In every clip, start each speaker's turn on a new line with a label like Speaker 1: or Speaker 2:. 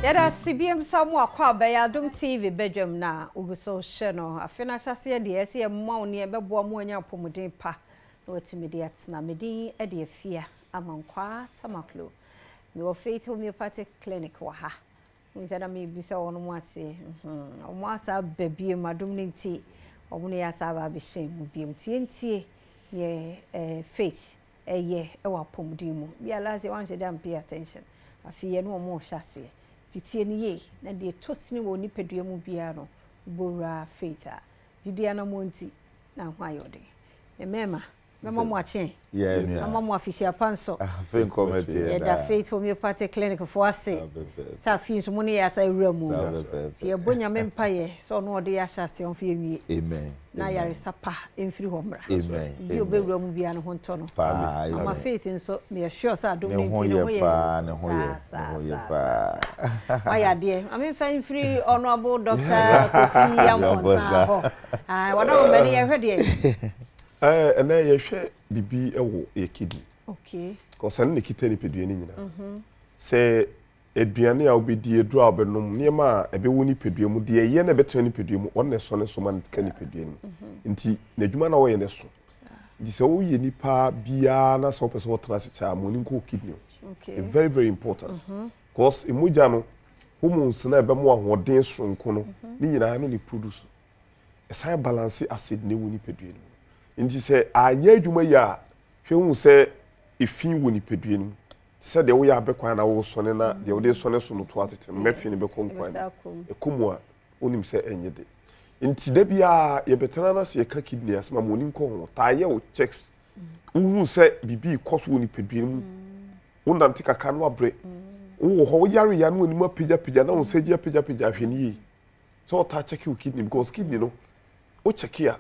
Speaker 1: Yɛda ase biom sɛ mo akɔ abɛyɛ Adom TV badwam na wogu so hyɛ no. Afe no ahyɛaseɛ deɛ ɛsɛ yɛmmoa wo neɛ ɛbɛboa mo anya apɔmuden pa na watumi de atena. Me din de Afia Amankwaa Tamaklo. Mewɔ Faith Homeopathic Clinic wɔ ha. Wohu sɛ na mebisa wɔn mo ase. Wɔn asa aba biom adom no nti wɔn ne yɛ asa aba abɛhyɛn mu biom. Nti yɛntie yɛ eh, Faith ɛyɛ wɔ apɔmuden mu. Bi a last year wanhyɛ da pay attention. Afei yɛne wɔn rehyɛ aseɛ. Nti tie no yie na deɛ ɛtɔ sini wɔ nipadua mu biara no wobɔwura Faith a gyidie anammɔn nti na ho ayɛ ɔden. Mmarima, mɛma mo akye na mma mo afihyia pa nso. Yɛda Faith Homeopathic Clinic foɔ ase sɛ afei nso mo ne yɛ asa awura mu. Nti yɛbɔ Nyame mpaeɛ sɛ ɔno ɔde yɛ ahyɛ aseɛ ɔmfa yɛ nwie. Na ayaresa pa mfiri hɔ mmra. Obi a ɔbɛwura mu biara ne ho ntɔ no. Ama Faith nso meyɛ sure sɛ adom no nti ne ho yɛ saa saa saa saa. Wayɛ adeɛ. Ma memfa mfiri Honourable Doctor Kofi Amponsah hɔ. Wadawomma ni yɛhwɛ deɛ.
Speaker 2: Ɛnɛ yɛhwɛ biribi wɔ yɛ kidney.
Speaker 1: Okay.
Speaker 2: Because ɛno na ɛkita nipadua no nyinaa. Sɛ aduane a wobɛdi, aduro a wobɛnom, nneɛma a ɛbɛwɔ nipadua mu, deɛ ɛyɛ na ɛbɛtena nipadua mu, ɔno na ɛsɔ ne so ma no ka nipadua no mu. Nti n'adwuma na ɔyɛ no so. Nti sɛ woyɛ nipa biara na sɛ wopɛ sɛ wotena ase kyɛ a, ma w'ani nkɔ wo kidney ho.
Speaker 1: Okay.
Speaker 2: Very very important. Because mogya no, hormones no a ɛbɛma wo ahoɔden soronko no, ne nyinaa no na ɛproduce. Ɛsan balance acid na ɛwɔ nipadua no mu. Nti sɛ anyɛ adwuma yi a, hwɛ hu sɛ efi wɔ nipadua no mu. Te sɛ deɛ woyɛ abɛkwan na woresɔne na deɛ wode resɔne so no to atete no, mɛfe no bɛkɔ nkwan mu. Ɛkɔ mu a, wonim sɛ ɛnyɛ de. Nti da biara yɛbɛtena no ase yɛka kidney asɛm a, ma w'ani nkɔ ho. Taa yɛ wo checks. Wohu sɛ biribi rekɔ so wɔ nipadua no mu. Wonante kakra na wabrɛ. Wowɔ hɔ, woyare ya na w'anim apagyapagya na wo nsa gyi apagyapagya, hwɛ no yie. Sɛ ɔtaa check wo kidney because kidney no, wo check a,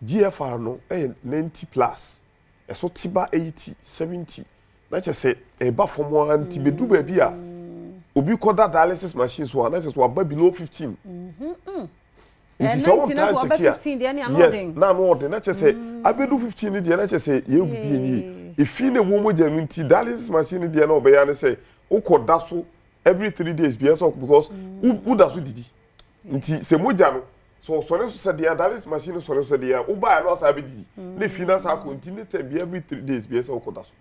Speaker 2: GFR no yɛ 90 plus. Ɛso te ba 80, 70, na kyerɛ sɛ ɛba fam ara nti bɛduru baabi a obi kɔda dialysis machine so a na kyerɛ sɛ waba below 15. Nti sɛ wontaa nkyɛke a, yes, na ano ɔden na kyerɛ sɛ abɛdu 15 no deɛ na kyerɛ sɛ yɛwu bi nie. Efi na ɛwɔ mogya no nti dialysis machine no deɛ na ɔbɛyɛ ne sɛ wokɔda so every 3 days bi ɛsɛ because woda so didi. Nti sɛ mogya no sɛ ɔsɔre so sɛ deɛ dialysis machine no sɔre so sɛ deɛ wobaeɛ no asa abɛdidi na efi no asa akɔ nti ne time bi every 3 days bi ɛsɛ wokɔda so.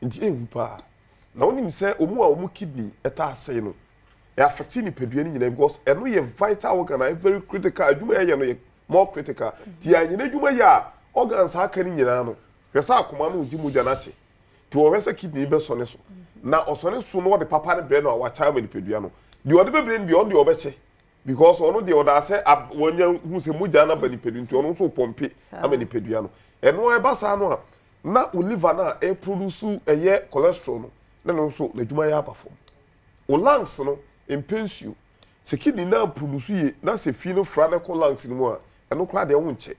Speaker 2: Nti ehu paa. Na wonim sɛ ɔmu a ɔmu kidney ɛtaa asɛe no ɛ affect nipadua no nyinaa because ɛno yɛ vital organ a very critical adwuma ɛyɛ no yɛ more critical. Nti anyina adwuma yɛ a organs a aka no nyinaa no hwɛ sɛ akoma no ogye mogya no akyɛ nti wɔhwɛ sɛ kidney bɛsɔne so na ɔsɔne so na ɔde papa no brɛ no a wakyɛ ama nipadua no deɛ ɔde bɛbrɛ no deɛ ɔno deɛ ɔbɛkyɛ because ɔno deɛ ɔda sɛ wɔnya hu sɛ mogya no aba nipadua nti ɔno nso pɔmpe ama nipadua no. Ɛno a ɛba saa no a na wo liver no a ɛproduce ɛyɛ cholesterol no na no nso n'adwuma yɛ aba fam. Wo lungs no mpɛ nsuo. Sɛ kidney no amproduce yie na sɛ fi no fra no kɔ lungs no mu a, ɛno koraa deɛ wonkyɛ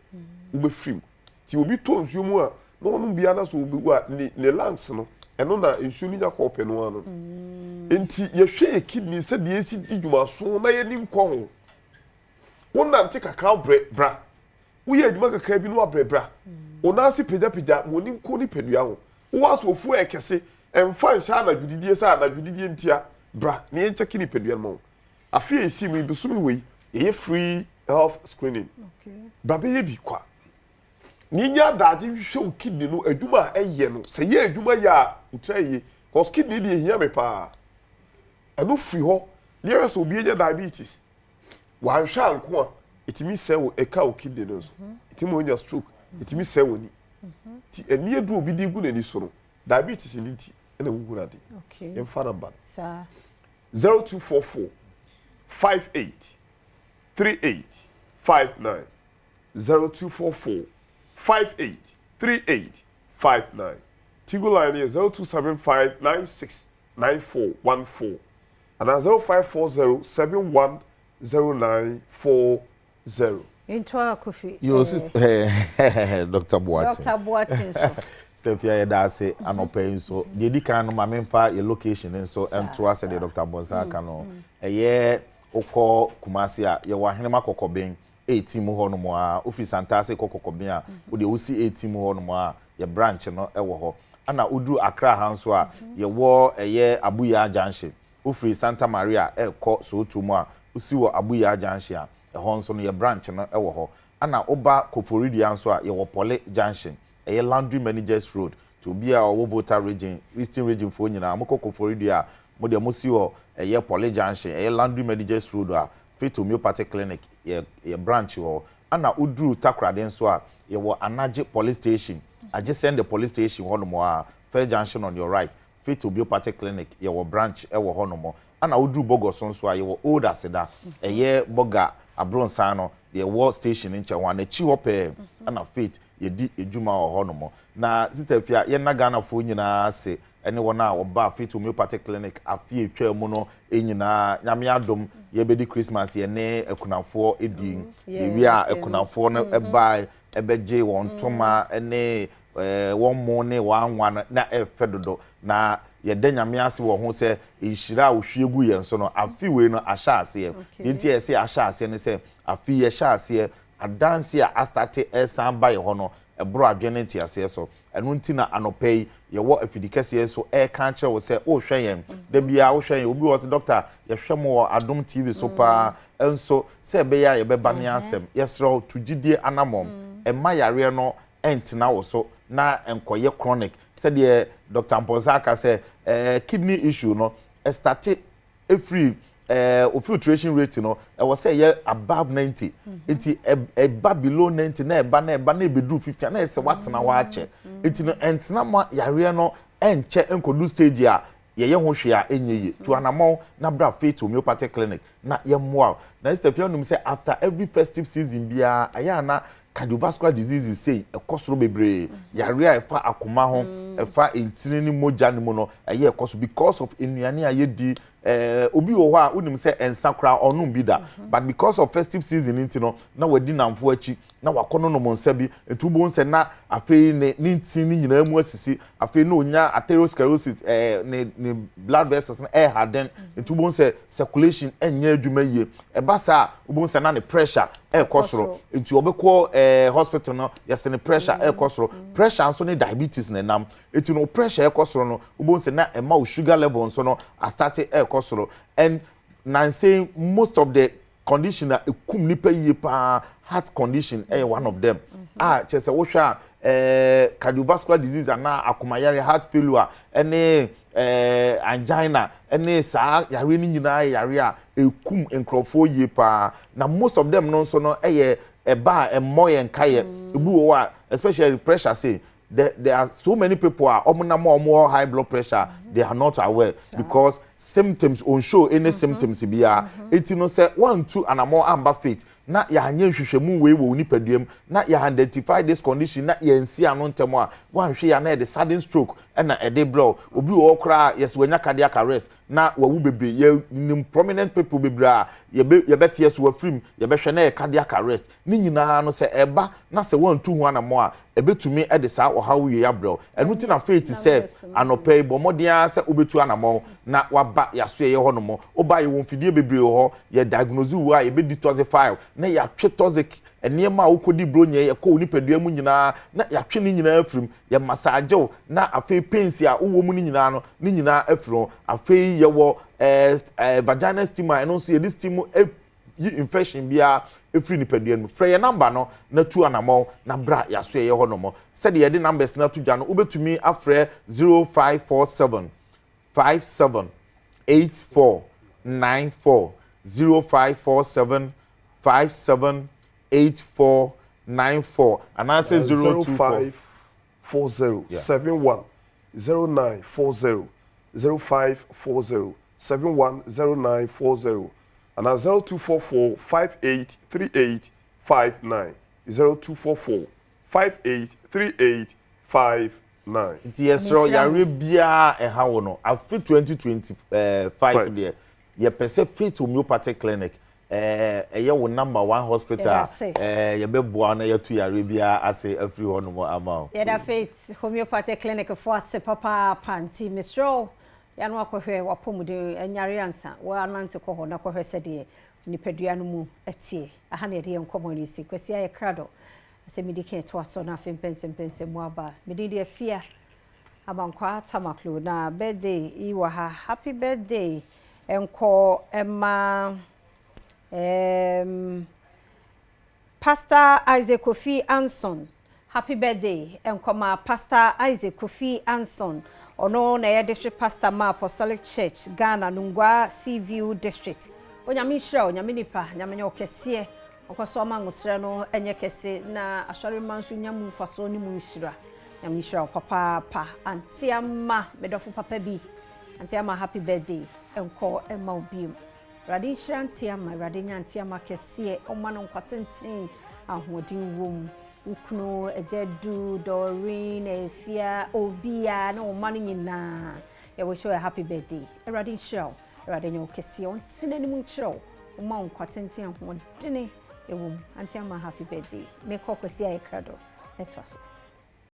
Speaker 2: wobɛfiri mu. Nti obi tɔ nsuo mu a na ɔnom biara na sɛ ɔbɛwu a ne lungs no ɛno na nsuo no nya kɔ ɔpɛ no ano. Nti yɛhwɛ yɛ kidney sɛdeɛ ɛsi di dwumaso na yɛni nkɔ ho. Wonante kakra wobrɛ bra, woyɛ adwuma kakra bi na wabrɛ bra, wo nan ase pagyapagya ma oni nkɔ nipadua ho. Wowɔ asoɔfuo a ɛkɛse, ɛmfa nhyɛ anadwo didie sɛ anadwo didie ntia, bra na yɛnkyɛke nipadua no ma wo. Afe a ɛsi mu yi, bosome wei, yɛyɛ free health screening. Bra bɛyɛ bi kwa. Na yɛnya adagye nhwehwɛ wo kidney no adwuma a ɛyɛ no. Sɛ yɛ adwuma yɛ a, wo tiri ayɛ yie. Cause kidney deɛ ɛhia me paa. Ɛno firi hɔ, na yɛhwɛ sɛ obi anya diabetes, wanhwɛ anko a, ɛtumi sɛe wo, ɛka wo kidney no nso. Ɛtumi ma wonya stroke, ɛtumi sɛe w'ani. Nti ani aduru obi de gu n'ani so no, diabetes no nti ɛna wohu no ade. Yɛmfa number no. 0244 58 38 59 0244 58 38 59. Tigo line yɛ 0275 96 94 14 anaa 0540 71 09 40.
Speaker 1: Ntoa Kofi.
Speaker 3: Yo, sister Dr. Boateng.
Speaker 1: Dr. Boateng so.
Speaker 3: Stefia, yɛda ase anɔpa yi nso. Deɛ di kan no, ma memfa yɛ location nso nto ase deɛ Dr. Mbonsa aka no. Ɛyɛ wokɔ Kumasi a, yɛwɔ Ahenema Kɔkɔben 18 mu hɔ nom a, wofi Santase kɔ Kɔkɔben a, wodeɛ wosi 18 mu hɔ nom a, yɛ branch no wɔ hɔ. Ana woduru Accra ha nso a, yɛwɔ ɛyɛ Abuya Junction. Wofiri Santa Maria rekɔ Sowutuo mu a, wosi wɔ Abuyaa Junction a, ɛhɔ nso no yɛ branch no wɔ hɔ. Ɛna woba Koforidua nso a, yɛwɔ Pɔle Junction, ɛyɛ Laundry Managers Road. Nti obiara a ɔwɔ Volta Region, Eastern Region foɔ nyinaa, mokɔ Koforidua a, mo deɛ mosi wɔ ɛyɛ Pɔle Junction, ɛyɛ Laundry Managers Road a, Faith Homeopathic Clinic yɛ yɛ branch wɔ hɔ. Ɛna woduru Takoradi nso a, yɛwɔ Anagye Police Station, adjacent the police station hɔnom ara, first junction on your right, Faith Homeopathic Clinic, yɛwɔ branch wɔ hɔnom. Ɛna woduru Bɔgɔso nso a, yɛwɔ Old Aseda, ɛyɛ Bɔga abronsan no, deɛ ɛwɔ station no nkyɛn hɔ a, n'akyi hɔ pɛɛ ɛna Faith yɛdi dwuma wɔ hɔnom. Na Sister Afia, yɛnna Ghanafoɔ nyinaa ase ɛne wɔn a wɔbaa Faith Homeopathic Clinic afe a ɛtwaa mu no nyinaa. Nyame adom, yɛbɛdi Christmas yɛne akunafoɔ di. Yɛwie a, akunafoɔ no bae bɛgyee wɔn ntoma ne wɔn mo ne wɔn anwa no, na ɛfɛ dodo. Na yɛda Nyame ase wɔ ho sɛ nhyira a ɔhwie gu yɛn so no, afe wei no ahyɛ aseɛ. Deɛ nti a yɛse ahyɛ aseɛ ne sɛ, afe yi yɛhyɛ aseɛ, adanse a astate ɛresan ba yɛn hɔ no, ɛboro adwene ne nteaseɛ so. Ɛno nti na anɔpa yi yɛwɔ afidikɛseɛ so ɛreka akyerɛ wo sɛ wohwɛ yɛn. Da biara wohwɛ yɛn. Obi wɔ hɔ sɛ, Dɔkta, yɛhwɛ mo wɔ Adom TV so paa. Nso sɛ ɛbɛyɛ a yɛbɛba ne asɛm. Yɛsrɛ wo, tu gyidie anammɔn. Mma yareɛ no ntena wo so na nkɔyɛ chronic. Sɛdeɛ Dɔkta Amponsah aka sɛ, eh, kidney issue no, ɛstate ɛfiri eh, wo filtration rate no, ɛwɔ sɛ ɛyɛ above 90. Nti ɛba below 90 na ɛba na ɛba na ɛbɛduru 50 a, na ɛyɛ sɛ woatena hɔ akyɛ. Nti no, ɛntena ma yareɛ no ɛnkyɛ nkɔdu stage a yɛyɛ ho hwee a ɛnyɛ yie. Tu anamɔn na bra Faith Homeopathic Clinic na yɛmmoa wo. Na Esther Fia nim sɛ after every festive season biara ɛyɛ a na cardiovascular diseases sei ɛkɔ soro bebree. Yareɛ a ɛfa akoma ho, ɛfa ntini ne mogya no mu no ɛyɛ ɛkɔ so because of nnuane a yɛdi. Ɛɛ obi wɔ hɔ a wonim sɛ nsa koraa ɔnom bi da, but because of festive season nti no na wadi namfo akyi na wakɔ nonom nsa bi, nti wobɛhu sɛ na afei ne ne ntini no nyinaa mu asisi, afei na onya atherosclerosis, ɛɛ ne ne blood vessels no ɛrehaden, nti wobɛhu sɛ circulation ɛnyɛ adwuma yie. Ɛba saa a wobɛhu sɛ na ne pressure ɛrekɔ soro, nti ɔbɛkɔ ɛɛ hospital no yɛsɛ ne pressure ɛrekɔ soro. Pressure nso ne diabetes na ɛnam, nti no pressure ɛrekɔ soro no wobɛhu sɛ na ɛma wo sugar level nso no astate ɛrekɔ soro. And nansɛn most of the condition a ɛkum nipa yie paa, heart condition ɛyɛ one of them a kyerɛ sɛ wohwɛ a ɛɛ cardiovascular disease anaa akomayare, heart failure ɛne ɛɛ angina ɛne saa yare no nyinaa yɛ yare a ɛkum nkurɔfoɔ yie paa. Na most of them no nso no ɛyɛ ɛba a ɛmmɔ yɛn nkaeɛ. Ebi wɔ hɔ a especially pressure sei, there are so many people a wɔn nam a wɔn wɔ high blood pressure, they are not aware because symptoms on show any symptoms biara. Eti no sɛ wɔntu anamɔ amba Faith na yɛanyɛ nhwehwɛmu wei wɔ wo nipadua mu na yɛ identify this condition na yɛnsi ano ntɛm a, wɔanhwɛ yɛ na yɛde sudden stroke ɛna ɛde brɛ wo. Obi wɔ hɔ koraa yɛsɛ wanya cardiac arrest na wawu bebree. Yɛnim prominent people bebree a yɛbɛ yɛbɛteɛ so wafirim, yɛbɛhwɛ na yɛ cardiac arrest. Ne nyinaa no sɛ ɛba na sɛ wɔntu ho anamɔ a, ɛbɛtumi de saa ɔhaw wei abrɛ wo. Ɛno nti na Faith sɛ anɔpa yi bɔ mmɔden ara sɛ wobɛtu anamɔn na waba yɛasoɛeɛ hɔ nom. Woba yɛwɔ mfidie bebree wɔ hɔ, yɛ diagnose wo a yɛbɛ detoxify wo na yɛatwe toxic nneɛma a wokɔdi bronya yi ɛkɔ wo nipadua mu nyinaa na yɛatwe ne nyinaa afiri mu. Yɛ massage wo na afei pains a wowɔ mu no nyinaa no ne nyinaa afiri ho. Afei yɛwɔ ɛɛ ɛɛ vaginal steam a ɛno nso yɛde steam yi infection biara firi nipadua no mu. Frɛ yɛn namba no na tu anamɔn na bra yɛasoɛeɛ hɔ nom. Sɛdeɛ yɛde numbers no ato dwa no, wobɛtumi afrɛ 0547 57 84 94, 0547 57 84 94 anaasɛ 024.
Speaker 2: 0540 71 0940, 0540 71 0940 anaa 0244 58 38 59, 0244 58 38 59.
Speaker 3: Nti yɛsrɛ wo yareɛ biara a ɛha wo no afe 2025 deɛ yɛpɛ sɛ Faith Homeopathic Clinic ɛyɛ wo number one hospital a yɛbɛboa wo na yɛatu yareɛ biara ase afiri hɔ nom ama wo.
Speaker 1: Yɛda Faith Homeopathic Clinic foɔ ase papaapa nti mesrɛ wo yɛ ano akɔhwɛ w'apɔmuden nyare ansa woanante kɔ hɔ na kɔhwɛ sɛdeɛ nipadua no mu teɛ. Aha na yɛde yɛn nkɔmmɔ no resi. Kwasi ayɛ krado sɛ medi kan toa so na afei mpɛnsɛmpɛnsɛm mu aba. Me din de Afia Abankwaa Tamaklo na birthday yi wɔ ha. Happy birthday! Nkɔ mma um, Pastor Isaac Kofi Anson. Happy birthday nkɔma Pastor Isaac Kofi Anson. Ɔno na ɛyɛ district pastor ma Apostolic Church Ghana, Nungua Seaview District. Onyame nhyira wo, Nyame nipa, Nyame nyɛ wo kɛseɛ. Ɔnkɔ so ama ngosrɛ no nyɛ kɛse na asɔremma nso nya mu mfasoɔ ne mu nhyira. Nyame nhyira wo papaapa. Auntie Ama, me dɔfo papa bi. Auntie Ama happy birthday nkɔ mma wo biom. Awurade nhyira Auntie Ama, Awurade nya Auntie Ama kɛseɛ, ɔmma no nkwa tenten, ahoɔden wom. Wo kunu, Agya Adu, Doreen, Afia, obiara ne wo mma no nyinaa, yɛ wish you a happy birthday. Awurade nhyira wo, Awurade nyɛ wo kɛseɛ, ɔnte n'anim nkyerɛ wo, ɔmma wo nkwa tenten, ahoɔdene wɔ mu. Auntie Ama happy birthday. Mekɔ Kwasi Ayɛkrado, ɛtoa so.